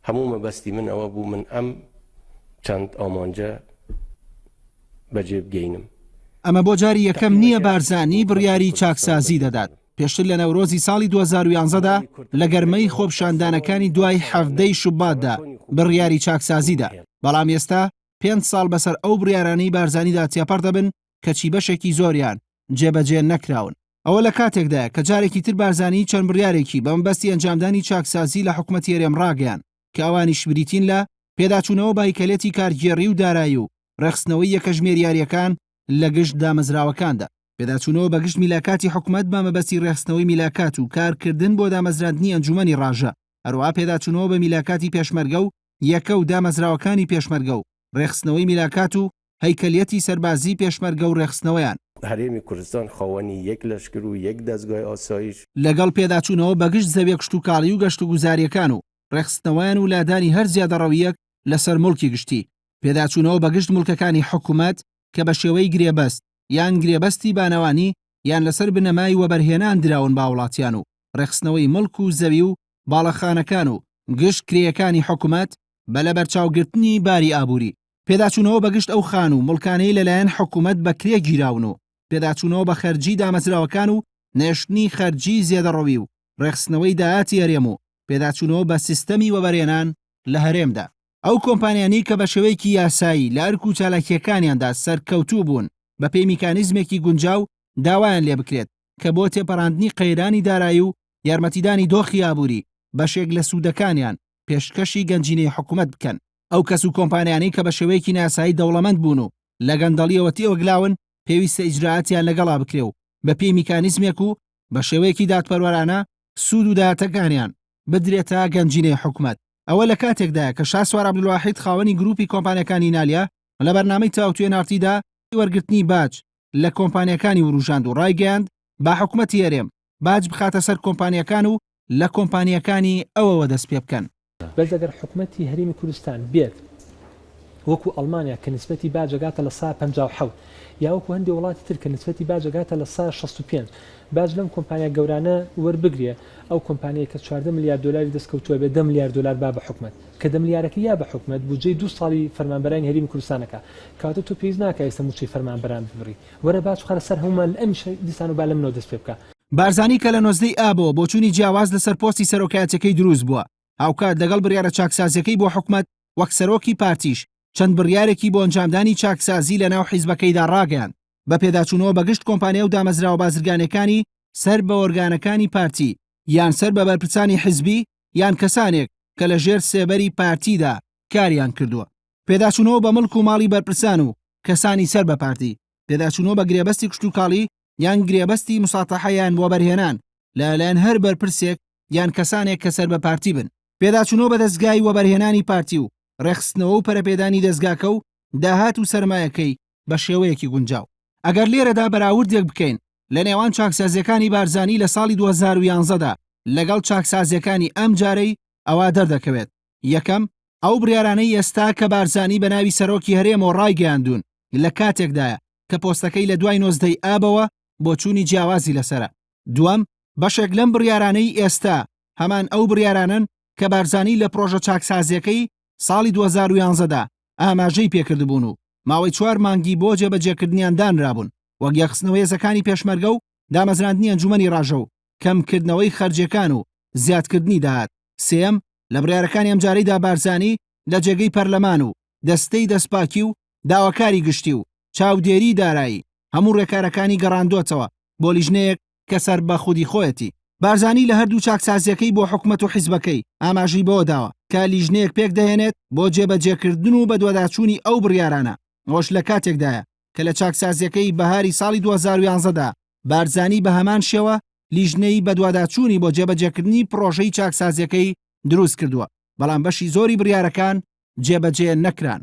هەموو مەبەستی من ئەوە بوو من ئەم چەند ئامانجە بەجێ بگەینم. ئەمە بۆ جاری یەکەم نییە بارزانی بڕیاری چاکسازی دەدات، پێشتر لە نەورۆزی ساڵی 2011 دا لە گەرمەی خۆپیشاندانەکانی دوای 17 ی شوباتدا بڕیاری چاکسازی دا، بەڵام ئێستا پێنج ساڵ بەسەر ئەو بڕیارانەی بارزانیدا تێپەڕ دەبن کەچی بەشێکی زۆریان جێبەجێ نەکراون. ئەوە لە کاتێکدایە کە جارێکی تر بارزانی چەند بڕیارێکی بە مەبەستی ئەنجامدانی چاکسازی لە حکومەتی هەرێم ڕاگەیاند کە ئەوانیش بریتین لە، پێداچوونەوە بە هەیکەلێتی کارگێڕی و دارایی و ڕێکخستنەوەی یەکە ژمێریارییەکان لە گشت دامەزراوەکاندا، پێداچوونەوە بە گشت میلاکاتی حکومەت بە مەبەستی ڕێکخستنەوەی میلاکات و کارکردن بۆ دامەزراندنی ئەنجوومەنی ڕاژە، هەروەها پێداچوونەوە بە میلاکاتی پێشمەرگە و یەکە و دامەزراوەکانی پێشمەرگە و ڕێکخستنەوەی میلاکات و هەیکەلیەتی سەربازیی پێشمەرگە و ڕێکخستنەوەیان. هەرێمی کوردستان خاوەنی یەک لەشکر و یەک دەزگای ئاسایش. لەگەڵ پێداچوونەوە بە گشت زەویە کشتوکاڵی و گەشتوگوزارییەکان و ڕێکخستنەوەیان و لادانی هەر زیادەڕەوییەک لەسەر موڵکی گشتی. پێداچوونەوە بە گشت موڵکەکانی حکومەت کە بە شێوەی گرێبەست یان گرێبەستی بانەوانی یان لەسەر بنەمای وەبەرهێنان دراون بە هاوڵاتیان و ڕێکخستنەوەی موڵک و زەوی و باڵەخانەکان و گشت کرێیەکانی حکومەت بە لەبەرچاوگرتنی باری ئابووری. پێداچوونەوە بە گشت ئەو خانوو و موڵکانەی لەلایەن حکومەت بە کرێ گیراون و پێداچوونەوە بە خەرجی دامەزراوەکان و نەهێشتنی خەرجی زێدەڕەوی و ڕێکخستنەوەی داهاتی هەرێم و پێداچوونەوە بە سیستەمی وەبەرهێنان لە هەرێمدا. ئەو کۆمپانیانەی کە بە شێوەیەکی یاسایی لە ئەرک و چالاکییەکانیاندا سەرکەوتوو بوون بەپێی میکانیزمێکی گونجاو داوایان لێبکرێت کە بۆ تێپەڕاندنی قەیرانی دارایی و یارمەتیدانی دۆخی ئابووری بەشێک لە سوودەکانیان پێشکەشی گەنجینەی حکومەت بکەن. ئەو کەس و کۆمپانیانەی کە بە شێوەیەکی نایاسایی دەوڵەمەند بوون و لە گەندەڵییەوە تێوەگلاون پێویستە ئیجرائاتیان لەگەڵا بکرێ و بەپێی میکانیزمێک و بە شێوەیەکی دادپەروەرانە سوود و داهاتەکانیان بدرێتە گەنجینەی حکومەت. ئەوە لە کاتێکدایە کە شاسوار عەبدولواحید خاوەنی گروپی کۆمپانیاکانی نالیا لە بەرنامەی تاوتوێ نارتیدا وەرگرتنی باج لە کۆمپانیاکانی وروژاند و ڕایگەیاند با حکومەتی هەرێم باج بخاتە سەر کۆمپانیاکان و لە کۆمپانیاکانی ئەوەوە دەستپێبکەن. بەس ئەگەر حکومەتی هەرێمی کوردستان بێت وەکو ئەڵمانیا کە نسبەتی باج ئەگاتە لە سا 57 یا وەکو هەندێ وڵاتی تر کە نسبەتی باج ئەگاتە لە سا 65 باج لەم کۆمپانیا گەورانە وەربگرێ ئەو کۆمپانیای کە 14 ملیار دۆلاری دەست کەوتووە بێ 10 ملیار دۆلار با بە حکومەت کە دە ملیارەکە یا بە حکومەت بودجەی دوو ساڵی فەرمانبەرانی هەرێمی کوردستان ئەکا کەواتە تۆ پێویست ناکا ئێستا مووچەی فەرمانبەران ببڕی وەرە باج بخەرە سەر هەموومان ئەمیش دیسان و با لەمنەوە دەست پێ بکا. بارزانی کە لە 19 ی ئابەوە بۆچوونی جیاواز لەسەر پۆستی سەرۆکایەتیەکەی دروست بووە، هاوکات لەگەڵ بڕیارە چاکسازیەکەی بۆ حکومەت وەک سەرۆکی پارتیش چەند بڕیارێکی بۆ ئەنجامدانی چاکسازی لەناو حیزبەکەیدا ڕاگەیاند بە پێداچوونەوە بە گشت کۆمپانیا و دامەزراوە بازرگانیەکانی سەر بە ئۆرگانەکانی پارتی یان سەر بە بەرپرسانی حیزبی یان کەسانێک کە لە ژێر سێبەری پارتیدا کاریان کردووە. پێداچوونەوە بە مڵک و ماڵی بەرپرسان و کەسانی سەر بە پارتی، پێداچوونەوە بە گرێبەستی کشتوکاڵی یان گرێبەستی مساتەحە یان وەبەرهێنان لە لایەن هەر بەرپرسێک یان کەسانێک کە سەر بە پارتی بن، پێداچوونەوە بە دەزگای وەبەرهێنانی پارتی و ڕێکخستنەوە و پەرەپێدانی دەزگاکە و داهات و سەرمایەکەی بە شێوەیەکی گونجاو. ئەگەر لێرەدا بەراوردێک بکەین لە نێوان چاکسازیەکانی بارزانی لە ساڵی 2011 دا لەگەڵ چاکسازیەکانی ئەم جارەی ئەوا دەردەکەوێت یەکەم، ئەو بڕیارانەی ئێستا کە بارزانی بە ناوی سەرۆکی هەرێمەوە ڕایگەیاندوون لە کاتێکدایە کە پۆستەکەی لە دوای 19 ی ئابەوە بۆچوونی جیاوازی لەسەرە. دووەم، بەشێک لەم بڕیارانەی ئێستا هەمان ئەو بڕیارانەن کە بارزانی لە پڕۆژە چاکسازیەکەی ساڵی 2011 دا ئاماژەی پێکردبوون و ماوەی چوار مانگی بۆ جێبەجێکردنیان دانرابوون وەک یەکخستنەوەی هێزەکانی پێشمەرگە و دامەزراندنی ئەنجومەنی ڕاژە و کەمکردنەوەی خەرجیەکان و زیادکردنی داهات. سێیەم، لە بڕیارەکانی ئەمجارەیدا بارزانی لە جێگەی پەرلەمان و دەستەی دەستپاکی و داواکاری گشتی و چاودێری دارایی هەموو ڕێکارەکانی گەڕاندۆتەوە بۆ لیژنەیەک کە سەر بە خودی خۆیەتی. بارزانی لە هەردوو چاکسازیەکەی بۆ حکومەت و حیزبەکەی ئاماژەی بەوە داوە کە لیژنەیەک پێکدەهێنێت بۆ جێبەجێکردن و بەدواداچوونی ئەو بڕیارانە، ئەوەش لە کاتێکدایە کە لە چاکسازیەکەی بەهاری ساڵی 2011 دا بارزانی بە هەمان شێوە لیژنەی بەدواداچوونی بۆ جێبەجێکردنی پڕۆژەی چاکسازیەکەی دروستکردووە، بەڵام بەشی زۆری بڕیارەکان جێبەجێ نەکران.